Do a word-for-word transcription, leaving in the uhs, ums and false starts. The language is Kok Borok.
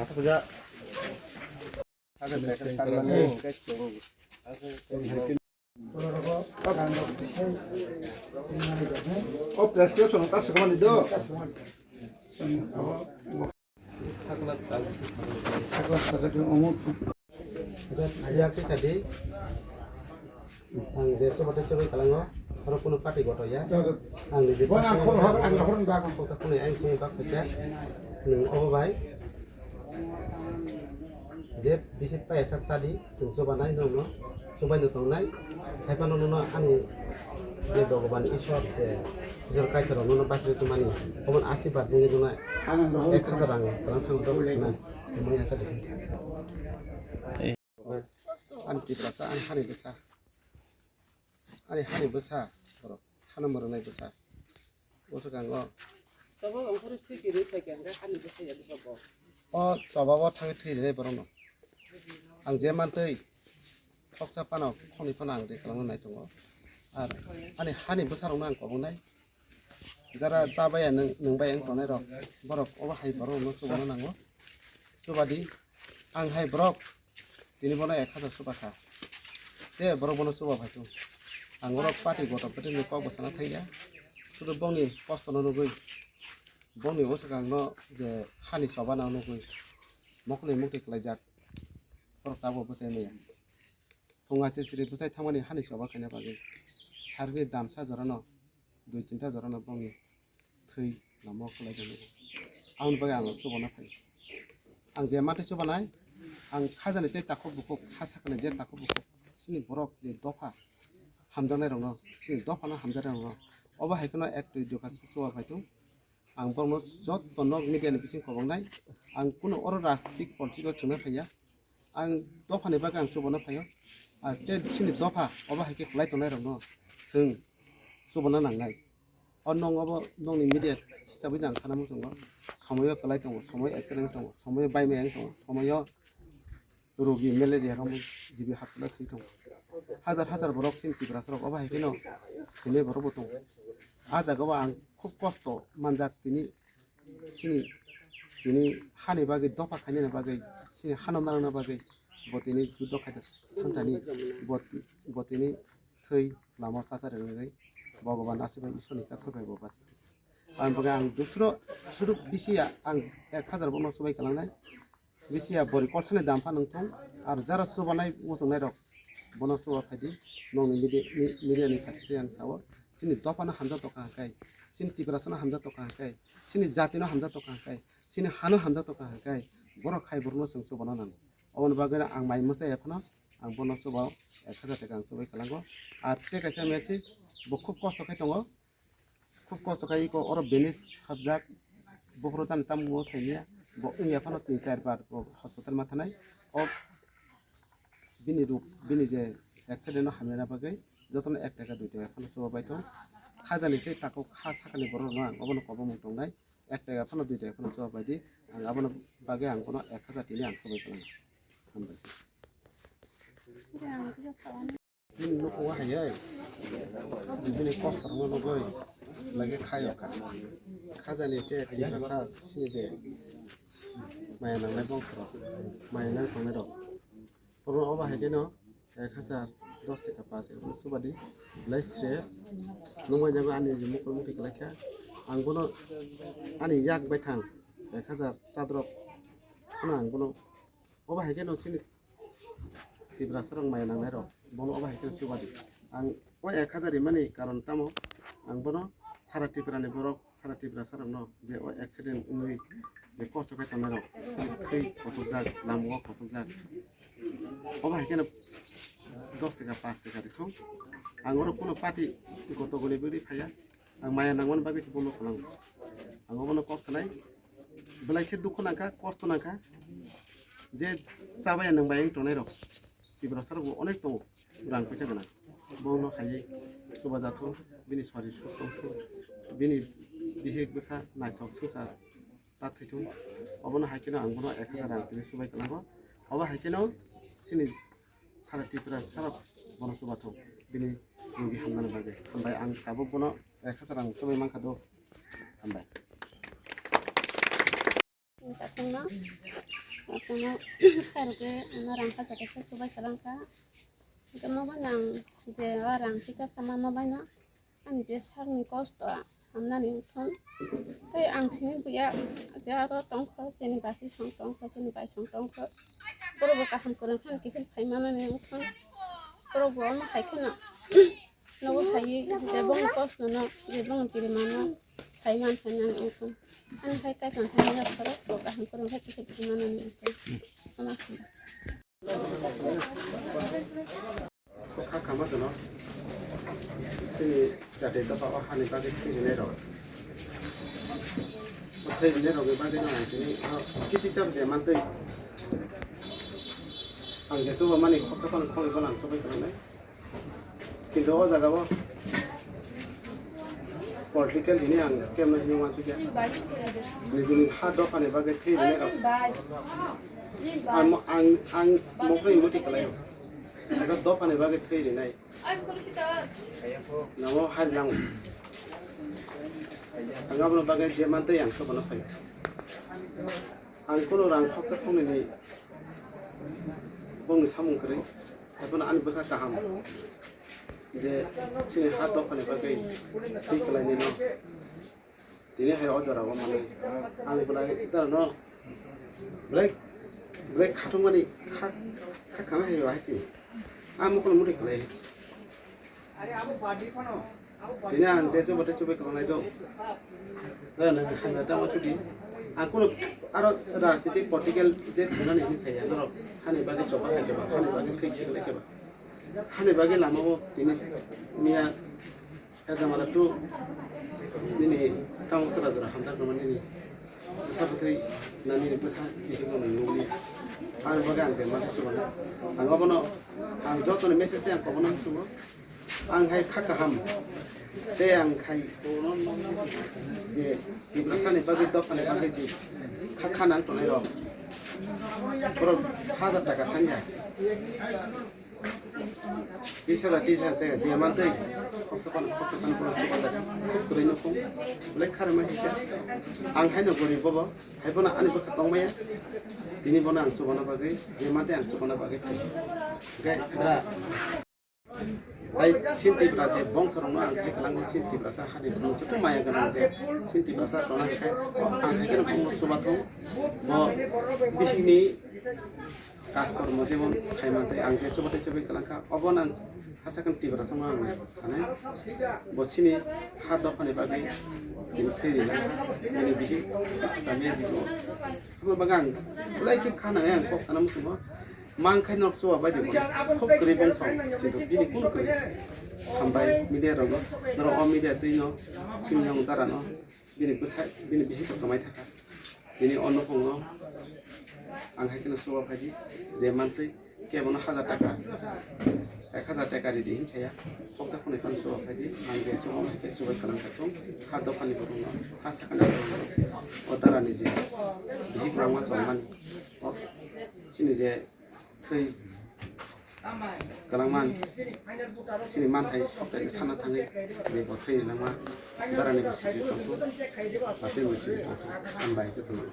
O prescription ta swkmani do. Sakla chal. Sakla sajak omo. Ajak ya kisa di. Ang je soba tei sobai kalango, oro kuno party goto ya. Ang ni je Bo ang khobor hor, ang hor, ang hor. Posa kuno ang sini bak pecah. Nung obo bai. Je bisi pai sak sadi, sing soba nai nung no. Sobai no tong nai. Hai pano no ani je Bhagwan Ishwar je Ishwar kaitor no no basri tu mani. Komon asirwad nung no nai. Ang hor. Ek hazar ang kalang thang do nai. Mo ya sadi. Ani Tiprasa, ani hani bwsa. Ani hani bwsa, borok. Hano mwrwngnai bwsa. Bwswk ang o. Choba bangkhorwi thwi chirwi phaikha hwnkhe hani bwsa ya bwsa bo. O choba o thangwi thwi rinai borokno. Ang je mantwi khoksa phano, khoni phano ang ri kwlangna nai tongo. Ar ani hani bwsarokno ang kobongnai. Jara chabaya nwng, nwng bai wng tongnai rok, borok obo hai borok no chubana nango. Chubadi, ang hai borok tini bono ek hazar chuba kha. Tei borok bono chuba phai thung. Ang borok party goto pete ni kok bwsana thangya. Sudu bongni kosto no nugwi, bongni bwswk ang no je hani choba no nugwi, mokol ni mukti kwlaijak. Borok tabuk bwsai maya. Phung aisisiri bwsai thangmani hani choba khaina bagwi sarikni damsa jorano, dui tinta jorano bongni thwi lama o kwlai jani. Aboni bagwi ang chubana phai. Ang je mantwi chubanai, ang khajani tei takhuk bukhuk, kha sakani je takhuk bukhuk, chini borok ni dopha hamjaknai rokno, chini dophano hamjaknai rokno, obo hai kheno ek twi dukha chuba phai thung. Ang borokno joto nok media ni bising kobongnai. Ang kuno oro rajnitik political thwngna phaiya. Ang dophani bagwi ang chubana phaio. Ar tei chini dopha obo hai khe kwlai tongnai rokno chwng chubana nangnai. O nong obo nongni media hisabwi ang sana muchungo. Somoyo kwlai tongo, somoyo accident tongo, somoyo bai mayang tongo, somoyo rogi malaria romwi G B hospital thwi tongo. Hajar hajar borok chini Tiprasa rok obo hai kheno thwinai borok bo tongo. A jaga o ang khub kosto manjak tini. Chini, tini hani bagwi dopha khainani bagwi, chini hano narwkna bagwi bo tini juddo khaijak thangthani, bo, bo tini thwi lama o chachari rwgwi Bhagwan aswk bai Ishwar ni kathok bai bo bachai. Aboni bagwi ang dusro sudu bisi ya ang ek hazar bono chubai kalangnai. Bisi ya bori kolsani dam pha nung thung, ar jara chubanai muchungnai rok bono chuba phaidi, nongni media, media ni khachi tei ang sao, chini dophano hamjak tokha hwnkhe, chini Tiprasano hamjak tokha hwnkhe, chini jatino hamjak tokha hwnkhe, chini hano hamjak tokha hwnkhe, borok hai borokno chwng chubana nango. Oboni bagwi ang mai mwchai phano ang bono chuba ek hazar taka ang chubai kalango. Ar tei kaisa message, bo khub kosto khai tongo. Khub kosto khai iko oro bini hapjak, buphuru chani tamo saimanya, bo wngya phano tin char bar bo hospital ma thanai. O bini ruk, bini je accident no hamyana bagwi jotono ek taka dui taka phano chuba bai tong. Khajani se takhuk kha sakani borok no ang obono kobongmung tongnai. Ek taka phano dui taka phano chuba bai di. Ang abono bagwi ang bono ek hazar tini ang chubai kalango. Hambai. Bini nukhungo hai, bini kosarno nugwi lagi khayo kha. Khajani che Tiprasa sini je maya nangnai bongsorok, maya nang tongnai rok. Oro obo hai kheno ek hazar dos taka pass, eko subadi belai stress. Nungmai jago ani je mukul mukti kwlai kha. Ang bono ani yak baithang ek hazar chadrok phano ang bono obo hai kheno sini Tiprasa rok maya nangnai rok, bono obo hai khe chuba di. Ang o ek hazar rimani karon tamo, ang bono sara Tripura ni borok, sara Tiprasa rok no je o accident wngwi je kosto khe tongnai rok, thwi kochokjak, lamao kochokjak, obo hai kheno dos taka, paanch taka rithung. Ang oro kuno party goto goni bwrwi phaiya. Ang maya nangmani bagwi se bono kwlango. Ang obono kok sanai. Belai khe dukhu nangkha, kosto nangkha. Je chabaya nwng bai wng tongnai rok. Tiprasa rok bo onek tongo. Rang puisa gwnang. Bono haiwi chubajathung, bini sori suk tongthung, bini bihik bwsa naithok swngchar ta thwithung. Obono hai kheno ang bono ek hazar rang tini chubai kwlango. Obo hai kheno chini sara Tripura sarok bono chubathung bini rugi hamnani bagwi. Hambai ang tabuk bono ek hazar rang chubai mankha do. Hambai. Ang takhukno Aphano khairokhe ano rang kha jagasa chubai kwlangkha. Hwnkhe mo bai nang je o rang kisa sama mo bai no ani je sakni kosto hamnani wngthon. Tei ang sini buya je aro tongkho, chini basi song tongkho, chini bai song tongkho. Borok bo kaham kwrwng khe kiphil phai manani wngthon. Borok bo omo hai kheno nogo hai je bongni kosto no je bongni kirimano sai man phai nani wngthon. Ani hai kaitor thani yapharo bo kaham kwrwng khe kiphil phai manani wngthon. Omo hai. Kha kama jono chini jati dopha o hani bagwi thwi rinai rok. O thwi rinai rokni bagwi no ang tini o kichi chap je mantwi. Ang je chuba mani khoksa phano khogwi bono ang chubai kwlangnai. Kintu o jaga o political hini ang kemno hini wansukya. Nijini ha dophani bagwi thwi rinai rok. Ang, ang, ang mokno imoti kwlaio. Kaisa dophani bagwi thwi rinai. Namo hari nango. Ang abono bagwi je mantwi ang sobono phai. Ang kunu rang khoksa khoknwini bongni samung kwrwi. Haiphano ani bwkha kaham. Je chini ha dophani bagwi thwi kwlainai no. Tini hai o jora o manwi ang belai darano belai belai khatung mani kha kha khama hai hai si. Ang mokol muti kwlai hai si. Tini ang je chuba tei chubai kwlangnai do. Darano hamya tamo chuti. Ang kuno aro rajniti political je thwngnani hinwi saya norok hani bagwi choba hai keba hani bagwi thwi khe lai keba. Hani bagwi lama o tini miya Kajamara tu nini tamo sara jora hamjak rwma nini bwsa bwtwi na nini bwsa bihik no nung nukliya. Ani bagwi ang je ma kuchuk mano. Ang obono ang joto ni message tei ang kobono muchungo. Ang hai kha kaham tei ang khai je Tiprasa ni bagwi dopha ni bagwi je kha kha nang tongnai rok borok hajar taka sanya. Tisa da tisa chega je mantwi khoksa phano khoksa phano borok chubajar khuk kwrwi nukhung belai kharima kisa ang haino gorib bobo haiphano ani bwkha tongmaya tini bono ang chubana bagwi je mantwi ang chubana bagwi thai da tai chini Tripura je bongso rokno ang sai kwlango chini Tripura sa hani borok joto maya gwnang je chini Tripura sa tongna hai khai ang hai kheno bongno chubathung bo bisingni Kaj kormo jemon khaimantwi ang je chubatai chubai kwlangkha, obono ang hachakhe Tiprasano ang sanai. Bo chini ha dophani bagwi tini thwi rinai, bini bihik kamiya jibo. Abo bagwi ang belai khe kha nangwi ang kok sana muchungo. Mang khai nok chuba bai di bo. Khub kwrwi bongso, kintu bini kunu kwrwi. Hambai media rokno, norok o media twino, chini yang darano. Bini bwsai, bini bihik bo kwmai thaka. Bini o nukhungo ang hai kheno chuba phaidi, je mantwi kebono hajar taka, ek hajar taka ridi hin saya. Khoksa khwnwi phano chuba phaidi, ang je chuba hai khe chubai kwlang kha thung, ha dophani borokno, ha sakani borokno, o darani je bihik langma chongmani, o chini je thwi kwlangma chini manthai sokthai sana thangwi je bo thwi langma darani bo sidi tongkhu, aswk bo sidi tongkhu, hambai jotono.